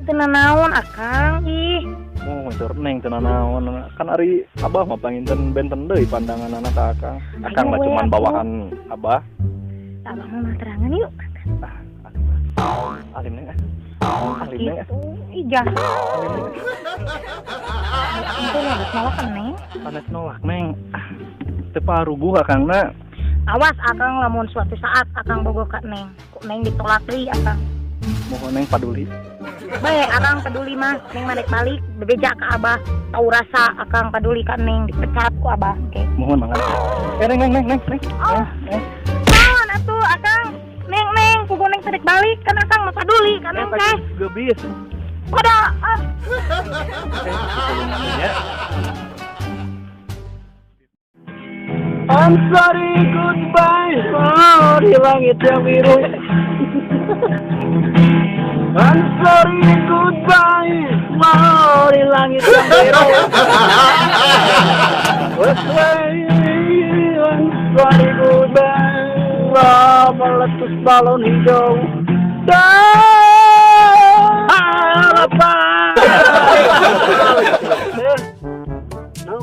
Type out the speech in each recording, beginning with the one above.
Teu naon, Akang, ih. Mau saur Neng teu naon, kan ari Abah mah panginten benten deui pandangan anak ka Akang. Akang mah Ayo we cuman atuh. Bawahan Abah. Abah mah terangan yuk. Ah, alim ah. Alim, Neng, ah. Alim, Neng, ah. Gitu. Ih, jahat. Alim, Neng. Akang tuh nolak nolak kan, Neng. Sanes nolak, Neng. Ah, teu paruguh Akangna. Awas Akang, lamun suatu saat Akang bogoh ka Neng. Ku Neng ditolak deui Akang. Mohon Neng paduli. Baik, Akang peduli mah, Neng mah dek balik, bebeja ka Abah. Tahu rasa Akang peduli ka Neng, dipecat ku Abah. Oke. Mohon banget. Eh, Neng, Neng, Neng, Neng, Neng. Oh. Eh, eh. Naon atuh Akang? Neng, Neng, puguh Neng teh dek balik kan Akang mah peduli ka Neng teh. Gebis. Pada ah. Eh, tulungan ya. I'm sorry, goodbye. Oh, di langit yang biru. I'm sorry, goodbye. Oh, di langit yang biru. I'm sorry, goodbye. Oh, meletus balon hijau. Dan harapan. Eh, no.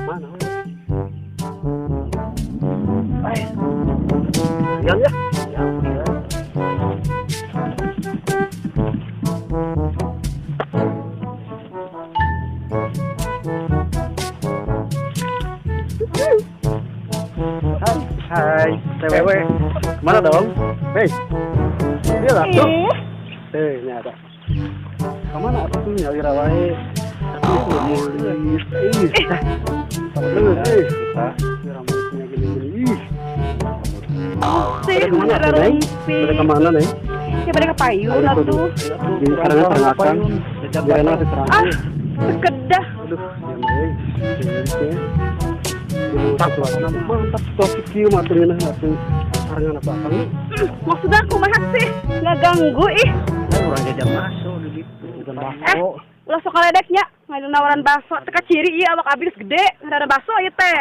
Mana? Ay. Yan ya. Yan, yan. Hai, hai, cewek. Mana dong? Hei, dia lah tuh. Eh, ini ada. Kemana tuh nyali wae? Ih, ih, ih, rambutnya gini-gini. Ih. Sih, Pada kemana tuh, Neng? Pada kemana, Neng? Ya pada ke payun atuh. Di karena terang akang. Biar nanti terang. Ah, sekedah. Aduh, ya Neng. Mantap, mantap situasi kieu mah atuh ngeunah atuh. Sarengan apa akang? Maksudnya kumaha sih? Ngaganggu ih. Urang jajan bakso di ditu. Jajan bakso. Eh, ulah sok kaledeknya. Ngadu nawaran bakso teka ciri ieu awak abi geus gede, ngaran bakso ieu teh.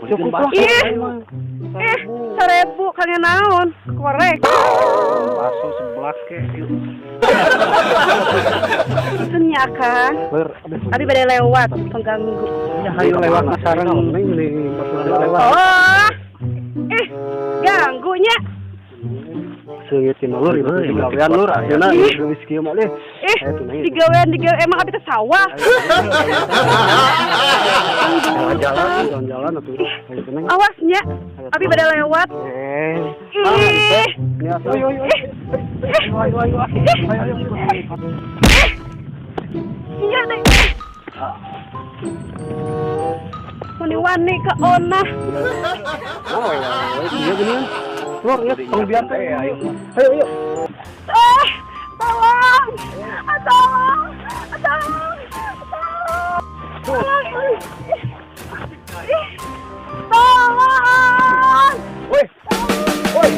Cukup lah. Ih. Eh, 1000 kalian naon? Korek. Bakso sebelah ke. Yuk. Nya Akang. Ber, aduh. Abi bade lewat, pengganggu. Ya, hayu lewat mah sareng. Neng nih, lewat. Oh. Eh, ganggunya. Seungit ti lur, ieu Euy, digawean lur, ayeuna geus kieu mah leh. Eh, Ayo tuh, Neng. Digawean digawe emang abi teh sawah. Jalan-jalan, jalan-jalan atuh. Ayo tuh, Neng. Awasnya, abi bade lewat. Eh. Ih. Ini atuh. Ayo, ayo, ayo. Ayo, ayo, ayo. Ayo, ayo. Iya deh. Wani-wani ka onah. Oh, ya, iya gini kan. Lur, ya, tong biar teh. Ayo, ayo. Eh, tolong. Ah, tolong. Ah, tolong. Tolong. Tolong. Ih, tolong. Woi. Woi.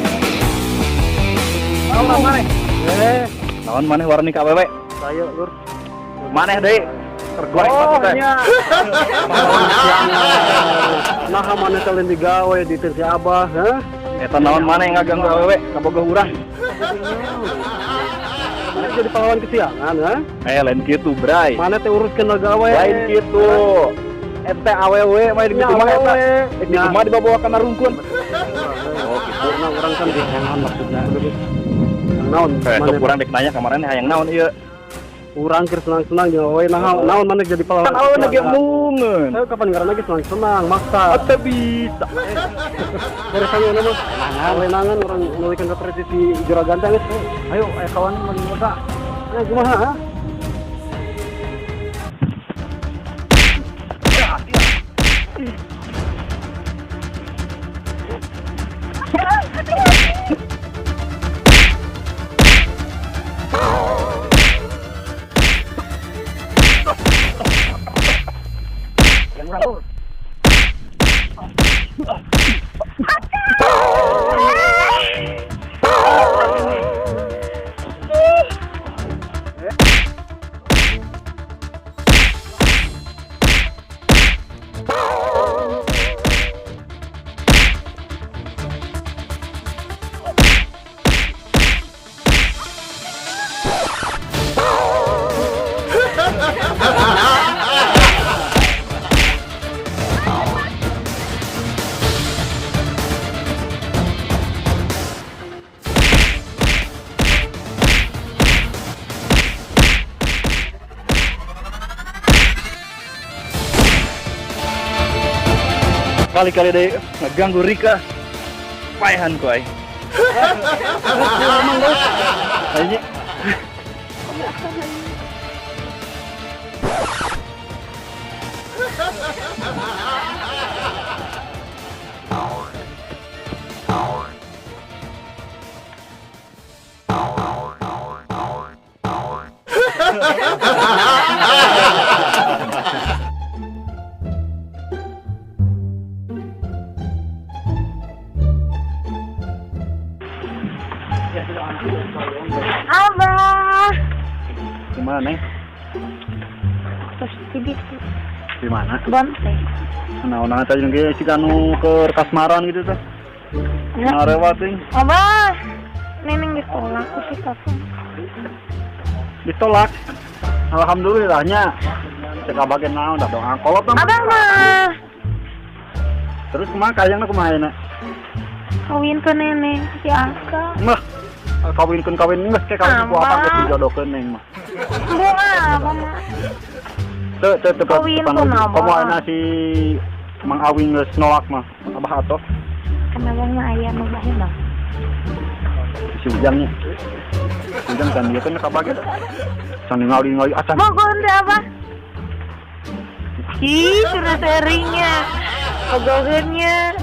Naon maneh? Eh, Naon maneh warni ka awewe? Saya lur. Maneh deui. Tergoreng Oh, pasti teh. Nya. Nah, mana kalian digawe di si Abah, ha? Eta naon maneh ngaganggu awewe kabogoh urang? Mana jadi pahlawan kesiangan, ha? Eh, lain kitu, Bray. Mana teh uruskeun gawe? Lain kitu. Ente awewe mah di Nya kitu mah eta. awewe. Eh, di mah dibawa kana rungkun. Oh, kitu. Karena orang kan di naon maksudnya. Naon? Eh, Mana sok urang dek nanya kemarin hayang naon ieu? Urang keur senang-senang jeung awewe naon naon mana jadi pahlawan. Kan awewe lagi embungeun. Ayo kapan ngaran lagi senang-senang maksa. Teu bisa. Dari sana mah. Wenangan urang nulikeun ka si juragan teh geus. Ayo, ayo kawan mun udah. Ayo kumaha ha? Sekali-kali deh ngeganggu Rika. Paehan ku aing. Emang bos. Ayo. Abah. Gimana, Neng? Terus di ditu. Di mana? Bonteng. Nah, tadi ge si anu ke kasmaran gitu teh. Ya. Nah, rewat ting. Abah. Neneng ditolak ku si Kafung. Ditolak. Alhamdulillahnya. Cek abah ge naon dah dong kolot mah. Abah mah Terus kumaha kayangna kumaha ayeuna? kawin ke neneng si Aka. Mah kawinkeun kawin geus ke kawin ku abah geus dijodohkeun Neng mah. Bunga abah mah. Teu teu teu Kawin pun abah. Komo ayeuna si Mang Awing geus nolak mah. Abah atoh Kan abah mah aya nu baheula. Si Ujangnya. Si Ujang kan dia kan ka abah ge. Can ningali-ningali acan. Bogoh teh abah. Ih, sudah seringnya. Bogoheunnya.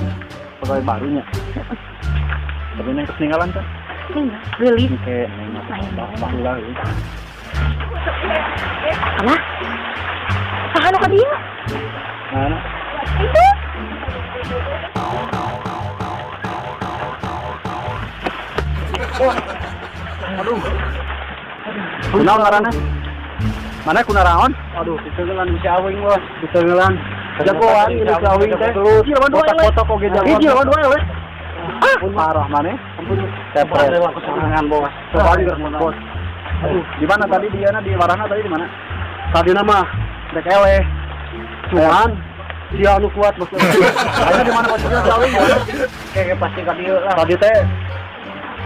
Pegawai barunya. Tapi Neng ketinggalan kan? Tinggal gelis. Oke, Neng mah baheula euy. Alah. Saha nu ka dieu? Mana? Itu. Aduh. Kunaon ngaranna? Mana kunaraon? Aduh, ditegelan si Awing bos, ditegelan. Jagoan ini si Awing teh. Terus Hiji lawan dua kotak-kotak oge jagoan. Hiji lawan dua we. Ah, parah maneh. Ampun. Tepres. Aku serangan bos. Coba bos. Aduh, di mana tadi diana di warana tadi di mana? Tadi nama rek eleh. Cuman dia anu kuat bos. Ayeuna di mana posisinya si Awing? Kayak pasti ka dieu lah. Tadi teh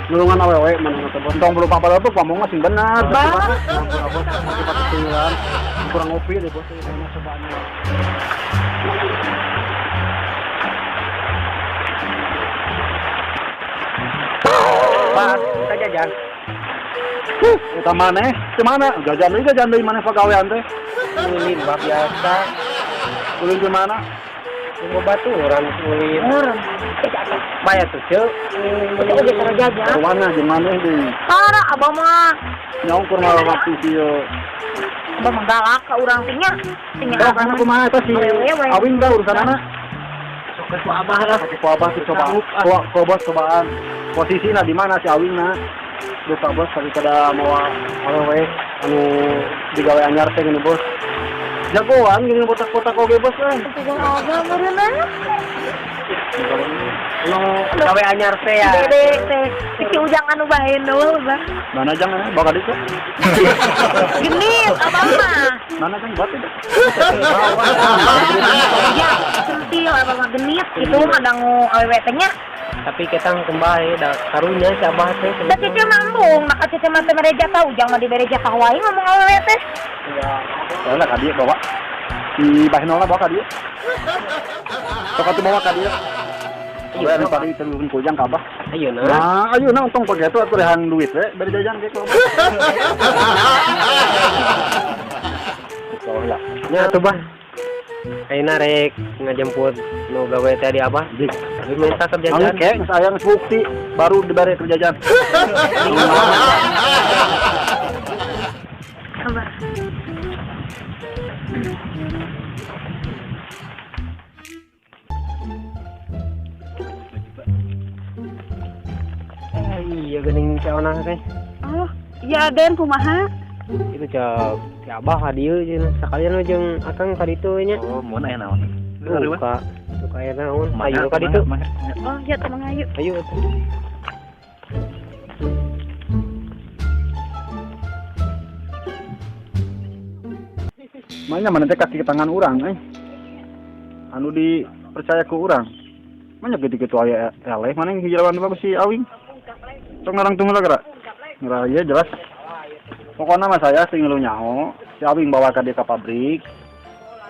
Nulungan awewe mana teh bos. entong belum apa tuh ngomong sing benar. Bah. Ampun bos, masih ketinggalan. Kurang ngopi deh bos, ini cobaannya. Pak, kita jajan. Eta maneh, di mana? Jajan deui maneh pagawean teh. Ulin bah biasa. Ulin di mana? Tunggu baturan ulin. Urang. Maya tuh ceu. Itu oge tara jajan. Warna jeung maneh deui. Tara abah mah. Nyongkur malah waktu sih. Abah mah galak ka urang teh nya. Tinggal Eh, abah karena mah. kumaha eta si Awewe. Awing dah urusanana. Sok ku abah lah. Ku abah tuh coba. Ku abah cobaan. Posisina di mana si Awingna? Lupa bos, tadi kada mau awewe anu digawe anyar teh gini bos. Jagoan gini botak-botak oge bos kan. Bogoh abah meureunna. Anu gawe anyar teh ya. Dede teh si Ujang anu bahenol bah. Mana jang eh bawa ka ditu? Genit abah mah. Mana jang buat itu? Ya, centil abah mah genit gitu ngadangu awewe teh nya. Tapi kita kembali dah karunya si abah teh. Da cece mambung, nah cece mah teh mere jatah Ujang mah dibere jatah wae ngomong awewe teh. Ya lah ka dieu bawa. Si Bahenolna bawa ka dieu. Sok atuh bawa ka dieu. Ayo anu tadi teu ku Ujang ka abah. Ayo nah. Nah, ayo nah untung pake atuh atuh rehan duit we bari jajan ge ku abah. Soalnya lah. Nya atuh bah. Ayeuna rek ngajemput nu gawe teh di abah. Dik. Tapi minta ke Anu jajan. ke geus aya geus bukti baru dibere ke jajan. Abah. Iya geuning si Onah teh. Oh, iya Aden kumaha? Itu cek si abah ka dieu cenah. Sakalian we jeung akang ka ditu nya. Oh, mun aya naon? Duka. Duka aya naon? Ayo ka ditu. Oh, iya teman ayo. Ayo atuh. Makanya mana teh kaki tangan urang euy. Anu dipercaya ku urang. Manya gitu-gitu aya eleh mana yang hiji lawan dua si Awing. Sok ngarang tunggu lah gerak. Ngerah ieu jelas. Pokoknya mah saya sing ngeluh nyaho, si Awing bawa ka dia ke pabrik.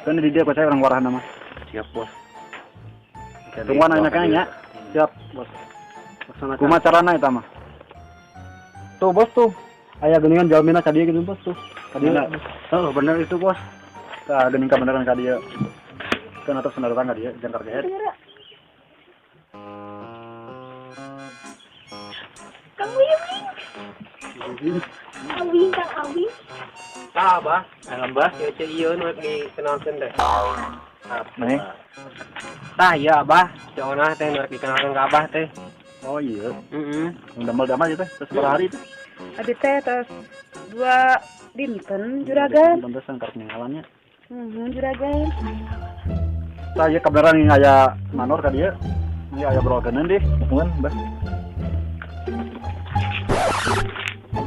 Kan di dia percaya orang warahna mah. Siap bos. Tungguan ayeuna keneh nya. Siap, Bos. Laksanakan. Kumaha carana eta mah? Tuh, Bos tuh. Aya geuningan jalmina ka dieu geuning, Bos tuh. Ka dieu. Bener. Heeh, bener itu, Bos. Tah geuning kabeneran ka dieu. Keun atuh sendaratang ka dieu jangkar gehet. Kang Wiwing. Awing, Kang Awing. Tah, Abah. Abah, ieu ceu ieu nu rek dikenalkeun teh. Neng. Tah, ieu Abah, Ceu Onah teh nu rek dikenalkeun ka Abah teh. Oh iya. Heeh. Damel-damel ieu teh terus sabaraha hari teh? Abi teh tos 2 dinten juragan. Pantesan karek ninggalannya. Heeh, juragan. Tah ieu kabeneran ini aya manor ka dieu. Ieu aya brolkeun deh. Nuhun, Bah.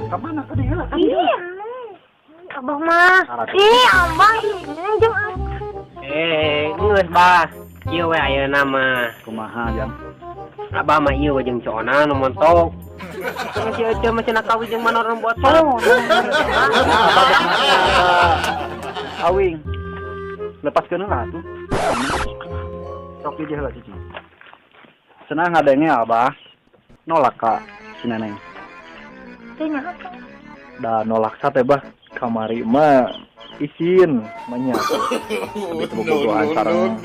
Ka mana ka dieu? Iya. Abah mah. Ih, abah ini jeung Eh, geus, Bah. Ieu we ayeuna mah. Kumaha jang? Abah mah ieu we jeung Ceu Onah nu montok. Cuma si Ece mah cenah kawin jeung manor nu botol. Awing. Lepaskeun lah atuh. Sok hiji heula cicing. Cenah ngadenge Abah nolak ka si Neneng. Teu nyaho. Da nolak sate, Bah. Kamari mah isin manya. Tapi teu bobogohan sareng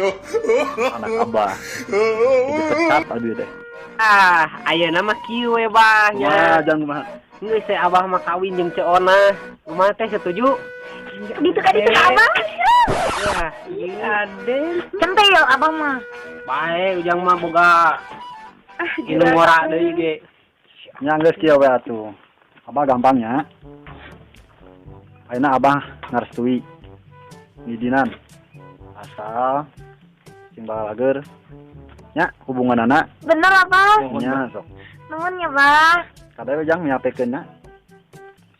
anak Abah. Dipecat abi teh. Ah, ayeuna mah kieu we, Bah. Wah, Nya. jang kumaha? Geus teh Abah mah kawin jeung Ceu Onah. Kumaha teh setuju? Ditu ka ditu ka abah. Ya, ieu Aden. Centil abah mah. Bae ujang mah boga Ah, inung ngora deui ge. Nya geus kieu we atuh. Abah gampangnya. Ayeuna Abah ngarestui ngidinan. Asal sing balager nya hubunganana Bener abah. nya sok. Nuhun ya, Bah. Kade we jang nyapekeun nya.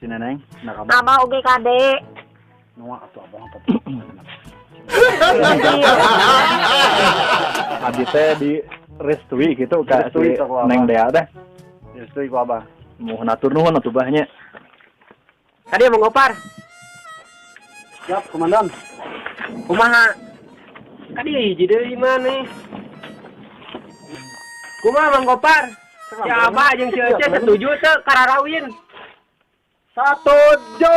Si Neneng anak Abah. Abah oge kade. Noa atuh abah apa. Abi teh di restui gitu ka Direstui si ku Abah. Neng Dea teh. Direstui ku Abah. Mohon atur nuhun atuh Bah nya. Tadi Bang Gopar, Siap, Komandan. kumaha? Kadi hiji deui maneh. Kumaha Bang Gopar? Si Abah jeung si Ece setuju teu kararawin? Satuju.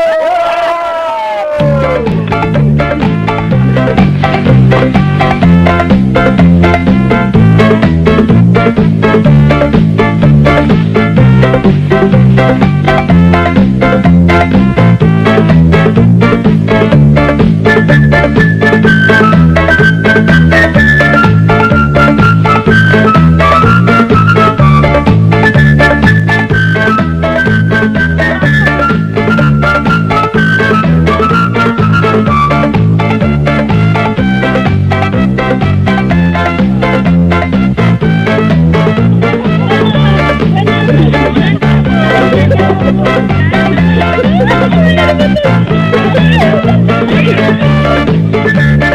Thank you.